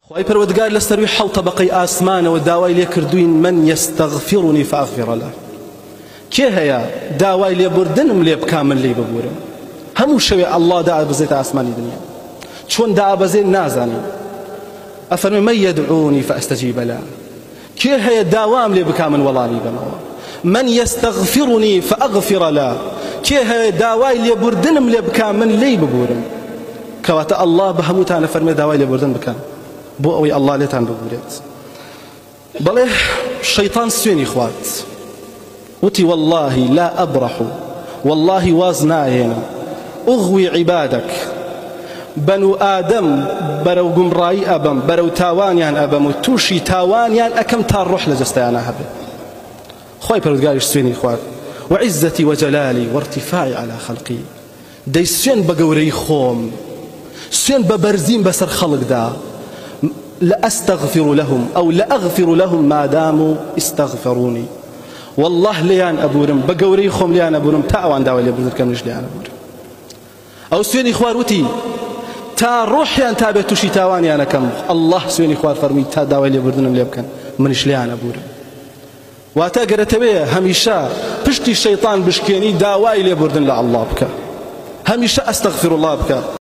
خوای پەروەردگار لە سەروی حەوت تەبەقەی ئاسمانەوە داوای لێ کردوین من یستغفرنی فاغفر له کێ هەیە داوای لێبوردنم لێ بکا من لێی ببورم هەموو شەوێ ئەڵڵا دائەبەزێتە ئاسمانی دنیا چۆن دائەبەزێ نازانین ئەفەرمێ من یدعونی فاستجیب له کێ هەیە داوام لێ بکا من وەڵامی بەمەوە من یستغفرنی فاغفر له کێ هەیە داوای لێبوردنم لێ بکا من لێی ببورم کەواتە ئەڵڵا بە هەمووتان ئەفەرمێ داوای لێبوردن بکەن بۆ ئەوەی ئەڵڵا لێتان ببورێت بەڵێ شەیتان سوێنی خوارد وتی واللهی لا ئەبرح واللهی واز ناهێنم ئوغوی عیبادەک بەنو ئادەم بەرەو گومڕایی ئەبەم بەرەو تاوانیان ئەبەم و تووشی تاوانیان ئەکەم تا ڕۆح لە جەستەیانە هەبێ خوای پەروەردگاریش سوێنی خوارد وعزتي وجلالي وارتفاعي على خلقي دەی سوێن بە گەورەی خۆم سوێن بە بەرزیم بەسەر خەڵکدا لأستغفر لهم أو لأغفر لهم ما داموا استغفروني والله لێیان ئەبورم بە گەورەی خۆم لێیان ئەبورم تا ئەوان داوای لێبوردن بکەن منیش لێیان ئەبورم ئەو سوێنی خوار وتی تا ڕۆحیان تا بێت تووشی تاوانیانەکەم الله سوێنی خوار فەرمی تا داوای لێبوردنم لێ بکەن منیش لێیان ئەبورم واتە گەر ئەتەوێ هەمیشە پشتی شەیتان بشکێنی داوای لێبوردن لە اللە بکە هەمیشە استغفر اللە بکە.